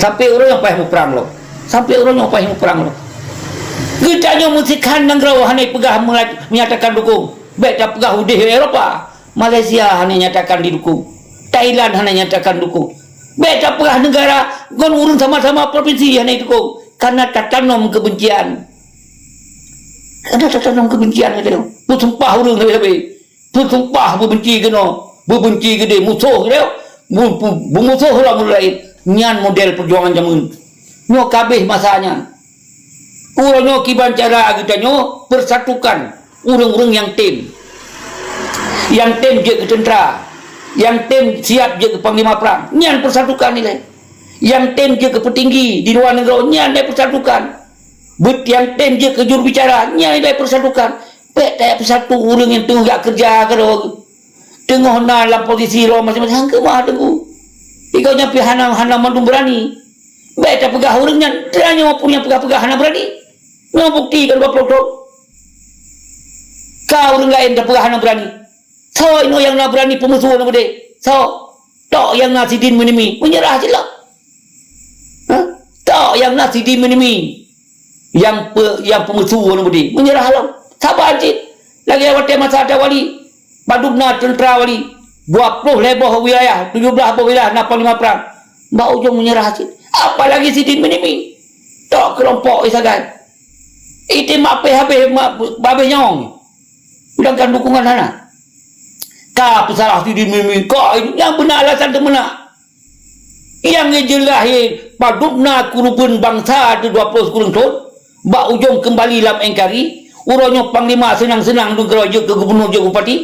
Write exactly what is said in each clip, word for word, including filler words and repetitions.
Sampai uroe nyoe payah muprang lom. Sampai uroe nyoe payah muprang lom. Geutanyoe meusikhan nanggroe hana peugah meula-, menyatakan dukung. Bèk tapeugah udeh Eropa. Malaysia hana nyatakan didukung. Thailand hana nyatakan dukung. Bèk tapeugah negara ngon ureueng sama-sama provinsi hana didukung. Karena tatanom kebencian. Karena tatanom kebencian, kata dia. Peusumpah ureueng habéh-habéh. Peusumpah beubenci keunoe, beubenci keudeh, musoh keudeh, bu-, bu-, beumusoh lam ureueng laén. Nyan model peujuangan jameun. Nyoe ka abéh masa nyan. Uroe nyoe kiban cara geutanyoe persatukan ureueng-ureueng nyang tem. Nyang tem jeuet keu teuntra. Nyang tem siap jeuet keu panglima prang. Nyan persatukan ilèe. Nyang tem jeuet keu peutinggi di luwa nanggroe, nyan ilèe persatukan. Beuet nyang tem jeuet keu jurubicara, nyan ilèe persatukan. Bèk tajak peusatu ureueng nyang teungoh jak keureuja keudroe. Teungoh na lam posisi droe maséng-maséng, han keumah teungku. Igoe nyan pih hana, hana mandum beurani. Bèk tapeugah ureueng nyan, tanyoe pun nyang peugah-peugah hana beurani. Nyoe bukti ka dua ploh thon. Ka ureueng laén tapeugah hana beurani. Soe inoe nyang na beurani peumusoh aneuk beudé? Soe? Tok nyang na sidin meunimi, meunyeurah cit lom. Hah? Tok nyang na sidin meunimi, nyang pe-, nyang peumusoh aneuk beudé, meunyeurah lom. Saban cit. Lagèe watèe masa ata wali, padub na teuntra wali, dua ploh lhèe boh wilayah, tujoh blah boh wilayah na panglima prang. Bak ujong meunyeurah cit. Apalagi sidin meunimi. Tok keulompok sagai. Item apéh habéh ma-, babéh nyawöng. Sedangkan dukungan hana. Ka peusalah sidin meunimi, ka nyang beuna alasan teumeunak. Nyang jeulaih padub na keureubeuen bansa dua ploh sikureueng thon, bak ujong keumbali lam N K R I, uroe nyoe panglima seunang-seunang dikeue jeuet keu gubunur, jeuet keu bupati,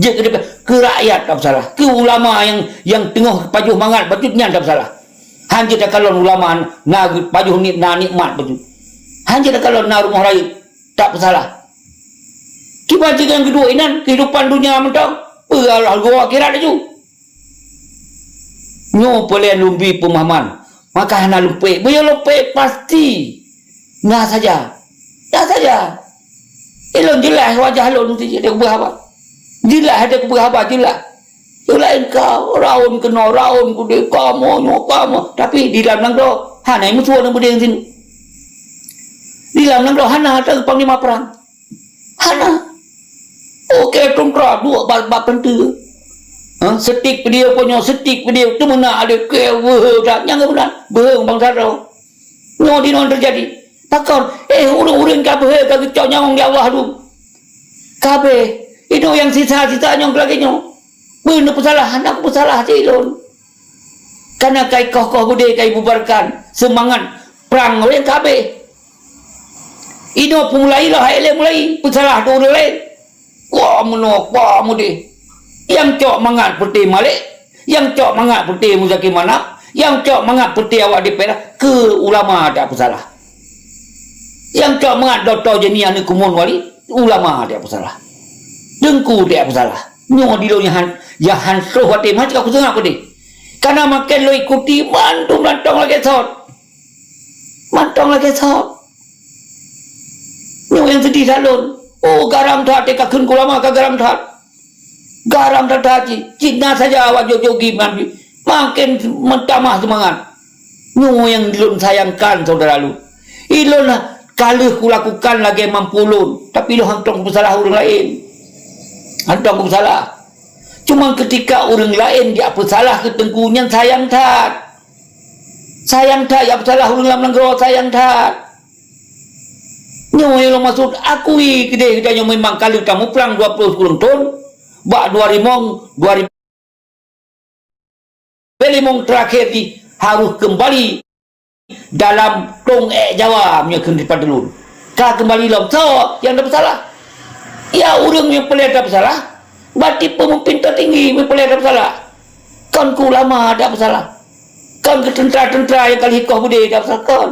jeuet keu D P R, keu rakyat tapeusalah, keu ulama nyang, nyang teungoh pajoh mangat bacut nyan tapeusalah. Han jeuet takalon ulama na pajoh ni-, na nikmat bacut. Han jeuet takalon na rumoh rayeuk tapeusalah. Kiban cit nyang keudua inan, keuhidupan dunia mantong, peue hareuga akhirat laju. Nyoe peue lé lôn bi peumahaman, maka hana lumpék. Meunyoe lumpék, pasti na saja. Na saja. Ilôn jeulaih wajah lôn, di, di kubu haba. Jeulaih, di kubu haba, jeulaih. Nyang laén ka raun keunoe, raun keudeh, kamoe nyoe, kamoe. Tapi di lam nanggroe hana musoh nyang beudeh sinan. Di lam nanggroe hana ata panglima prang. Hana. Oke, teuntra duek bak, bak pintoe. Ha, setik video pun nyoe, setik video teumeunak ada ke, weuh, dah, nyang beuna, beuhe bansa droe. Nyoe di nyoe teujadi. Pakon? Eh, ureueng-ureueng ka beuhe ka geucok nyawöng di Allah tu. Ka abéh. Inoe nyang sisa-sisa nyang lagèe nyoe. Peue neupeusalah? Hana kupeusalah cit lôn. Kana ka ikoh-koh beudé ka ibubarkan seumangat prang nyang ka abéh. Inoe peumulai lom hai lé mulai peusalah di ureueng laén. Wah meunoe, wah mudeh. Nyang cok mangat peuté Malek, nyang cok mangat peuté Muzakir Manaf, nyang cok mangat peuté awak D P R keu ulama dak peusalah. Nyang cok mangat Doktor Jeni aneuk Kumon Wali, ulama dak peusalah. Teungku dak peusalah. Nyoe di lôn nyang han, nyang han troh watèe meuhan cit ka kuseungap keudeh. Kana maken lôn ikuti mandum mantong lagèe sot. Mantong lagèe sot. Nyoe nyang seudeh that lôn. Oh, garam that, ka kheun ulama ka garam that. Garam that-that cit, cit na saja awak jok-jok gim nyan, maken meutamah seumangat. Nyoe nyang lôn sayangkan, syedara lôn. Ilôn ka lheueh kulakukan lagèe mampu lôn, tapi lôn hantom kupeusalah ureueng laén. Hantom kupeusalah. Cuma keutika ureueng laén jak peusalah keu teungku nyan sayang that. Sayang that, jak peusalah ureueng lam nanggroe sayang that. Nyoe nyang lôn maksud, akui keudeh geutanyoe memang ka lheueh tamuprang dua ploh sikureueng thon, bak dua rimong, dua ribu limong teurakhir jih harôh keumbali dalam tông ék Jawa meunyoe kheun dipat ulôn. Ka keumbali lom soe nyang tapeusalah? Ya ureueng nyang peureulèe tapeusalah, berarti peumimpin teutinggi nyang peureulèe tapeusalah. Kon keu ulama dak peusalah. Kon keu teuntra-teuntra nyang ka lheueh ikoh beudé dak peusalah, kon.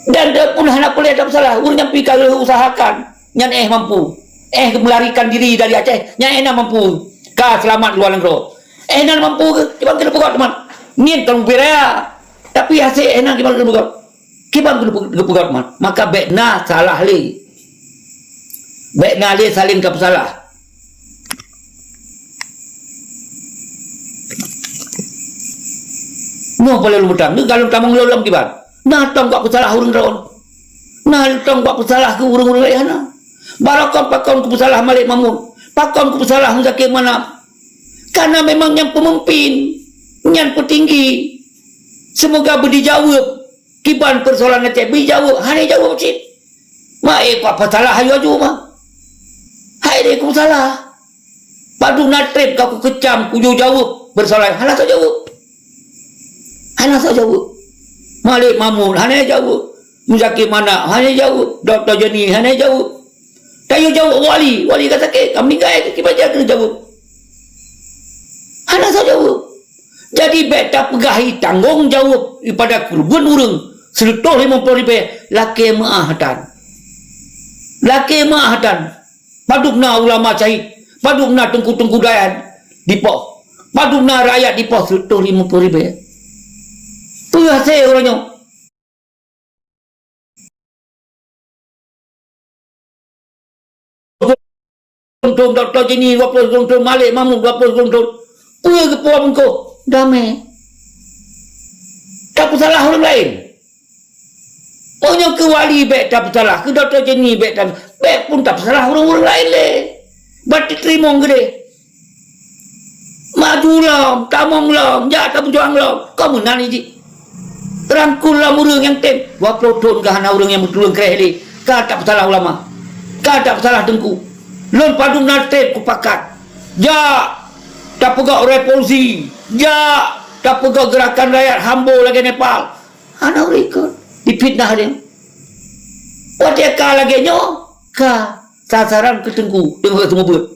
Dan dak pun hana peureulèe dak peusalah. Ureueng nyang pih ka lheueh usahakan, nyan éh mampu. Éh meularikan diri dari Aceh, nyan éh na mampu. Ka seulamat luwa nanggroe. Éh na mampu keu? Kiban keuneuk peugöt teuma. Niet ka leubeh raya. Tapi hasé éh na kiban keuneuk peugöt. Kiban keuneuk peugöt teuma. Maka bèk na salah lé. Bèk na lé saléng tapeusalah. Nyoe paleng lôn peutang, nyoe galom tamong lôn lom kiban. Na tông keu peusalah ureuëng droe. Na tông keu peusalah keu ureuëng-ureuëng laén hana. Baroe kon pakon keu peusalah Malik Mahmud, pakon keu peusalah Muzakir Manaf. Karena memang nyan peumimpin, nyan peutinggi. Seumoga beudijaweueb kiban peusoalan Aceh, beudijaweueb, hana jaweueb cit. Ma, eh, pa-, peusalah ayu-ayu ma. Hai deh, ku salah. Padub na treb ka kukeucam, kujok jaweueb, beureusoe laén hana soe jaweueb. Hana soe jaweueb. Malik Mahmud hana jaweueb. Muzakir Manaf hana jaweueb. Dokto Joni hana jaweueb. Tayue jaweueb wali, wali ka sakét, ka meuninggai, kiban jaweueb. Hana soe jaweueb. Jadi bék tapeugah tanggong jaweueb ipada keureubeuen ureuëng sireutôh limong ploh ribée lakée meuáh tan. Lakée meuáh tan. Padub na ulama syahid, padub na teungku-teungku dayah dipoh, padub na rakyat dipoh sireutôh limong ploh ribée. Peue hase uroe nyoe? Dua ploh thon, Dokto Jini dua ploh thon, Malik Mahmud dua ploh thon. Peue geupeue bungkôh? Damé. Tapeusalah ureuëng laén. Meunyoe keu wali bék tapeusalah, keu Dokto Jini bék ta-, bék pun tapeusalah ureuëng-ureuëng laén lé. Ban teurimong keudeh. Maju lom, tamong lom, jak tapeujuang lom. Kon meunan jih. Rangkul lom ureuëng nyang tem. Dua ploh thon ka hana ureuëng nyang beutulông kréh lé. Ka tapeusalah ulama. Ka tapeusalah teungku. Lôn padub na treb kupakat. Jak tapeugah revolusi. Jak tapeugah gerakan rakyat hambo lagée Nepal. Hana ureuëng ikot. Difitnah dia. Watée ka lagée nyoe, ka sasaran keu teungku, teungku seumeubeuet.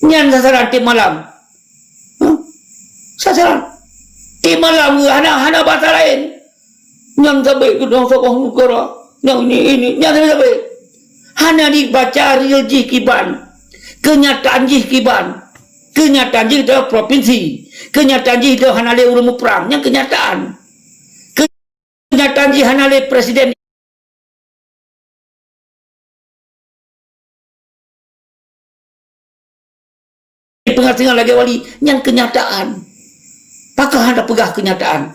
Nyan sasaran tieb malam. Huh? Sasaran. Tieb malam hana, hana basa laén. Nyang sabe keudroe saboh neugara. Nyang ini, ini. Nyang sabe-sabe. Hana dibaca real jih kiban. Keunyataan jih kiban. Keunyataan jih di provinsi. Keunyataan jih di hana lé ureuëng muprang. Nyang keunyataan. Keunyataan jih hana lé presiden peungasingan lagée wali, nyang keunyataan. Pakon hana peugah keunyataan?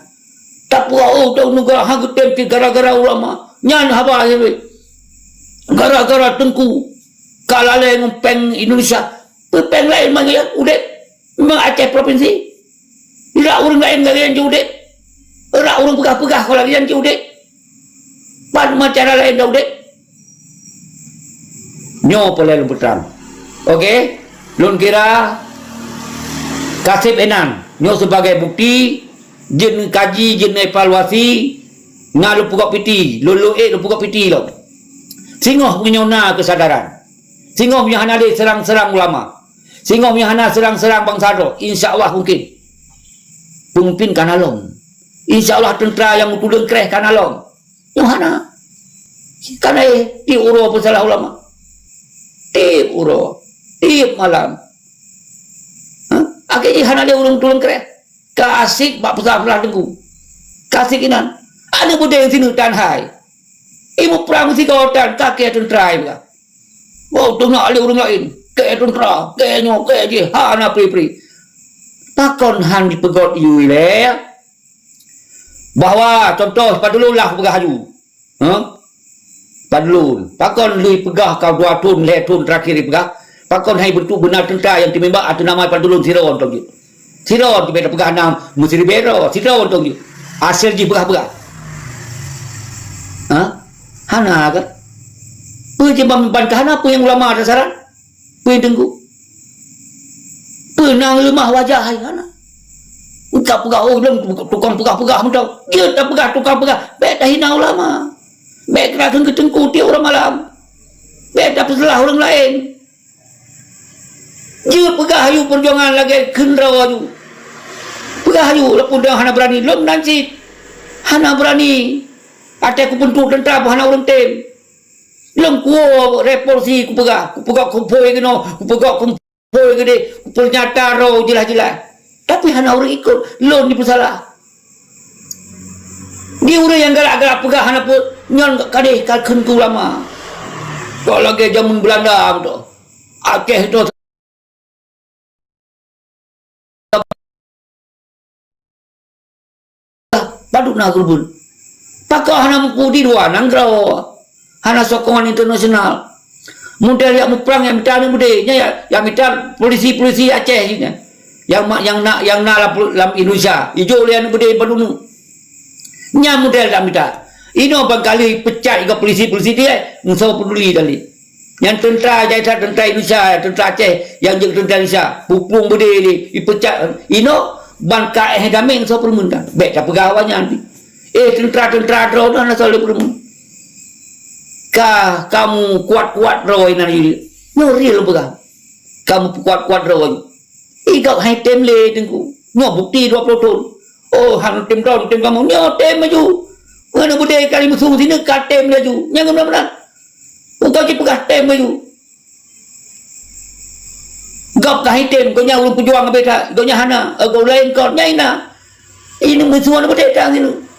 Tapeugah, oh, tahu negara hang geutem pih gara-gara ulama. Nyan haba nyang lé. Gara-gara teungku ka lalée ngon péng Indonesia. Peue péng laén mangat udeb? Memang Aceh provinsi? Rak ureuëng laén lagée nyan udeb? Rak ureuëng peugah-peugah lagée nyan udeb? Pat meucara laén dak udeb? Nyoe peureulée lôn peutrang. Oke, lôn kira kaseb inan nyoe sebagai bukti jeuet neukaji, jeuet neuevaluasi, na lôn peugok piti, lôn lôn ék lôn peugok piti lom. Singoh meunyoe na keusadaran, singoh meunyoe hana lé serang-serang ulama, singoh meunyoe hana serang-serang bansa droe, insya Allah mungkin peumimpin ka na lom. Insya Allah teuntra nyang meutuleueng kréh ka na lom. Nyoe hana. Ka na éh tieb uroe peusalah ulama. Tieb uroe, tieb malam. Ha? Akhé jih hana lé ureuëng tuleueng kréh. Ka asyik bak peusalah-peusalah teungku. Ka asyik inan. Aneuk beudée sineuk tan hai. Ibu prang sigoe tan ka kée teuntra iba. Wow, teungoh lé ureuëng laén. Kée teuntra, kée nyoe, kée jih, hana pri-pri. Pakon han jipeugét yue lé? Bahwa contoh padulun lah peugah aju. Ha? Padulun. Pakon lheueh peugah ka dua thon, lhée thon terakhir peugah. Pakon hai beutôi beuna teuntra nyang teumeumbak ateueh nama padulun sidroe tong jeuet. Sidroe teubiet peugah nam meusiribée droe, sidroe tong jeuet. Asai jih peugah-peugah. Ha? Hana kan? Peue jih ban, ban ka hana peue nyang ulama tasaran? Peue teungku? Peue nyang leumah wajah hai hana? Ka peugah, oh, lôn tukang peugah-peugah mantong. Jeuet tapeugah tukang peugah, bék tahina ulama. Bék takheun keu teungku tieb uroe malam. Bék tapeusalah ureuëng laén. Jeuet peugah aju peujuangan lagée kheun droe aju. Peugah aju, walaupun droe hana beurani, lôn nan cit hana beurani. Até kupeuntuek teuntra pun hana ureuëng tem. Lôn kuwoe revolusi kupeugah, kupeugah kumphôi keunoe, kupeugah kumphôi keudeh, kupeunyata droe jeulaih-jeulaih. Tapi hana ureuëng ikot, lôn jipeusalah. Di ureuëng nyang galak-galak peugah hana peue, nyan kadeh ka kheun keu ulama. Kok lagée jameun Beulanda beutôi. Akeh tu Padub na keureubeuen. Pakon hana mupu di luwa nanggroe. Hana sokongan internasional. Model jak muprang jak mita aneuk beudé, nyan jak, jak mita polisi-polisi Aceh nyan. Nyang ma-, nyang na, nyang na lam, lam Indonesia. Ijok lé aneuk beudé bandum. Nyan model jak mita. Inoe ban ka lheueh peucat iko polisi-polisi Aceh, ngon soe peuduli dan lé. Nyang teuntra jai that teuntra Indonesia, teuntra Aceh, nyang jeuet teuntra Indonesia, pupung beudé lé, ipeucat. Inoe ban ka éh damé ngon soe peureumeun dan. Bèk tapeugah awak nyan. Eh, teuntra-teuntra droe nyan hana soe lé peureumeun. Ka kamu kuat-kuat droe nyan jih. Nyoe real peugah. Kamu kuat-kuat droe nyoe. Ih, gob hai tem lé Teungku. Nyoe bukti dua ploh thon. Oh, han tem droe, tem kamu. Nyoe tem laju. Ngon beudé kali musoh sineuk ka tem laju. Nyang beuna-beuna. Engkau jipeugah tem laju. Gob ka hai tem, gobnyan ureueng peujuang habéh that. Gobnyan hana, eh, gob laén kon, nyan na. Ini musoh beudé that sineuk.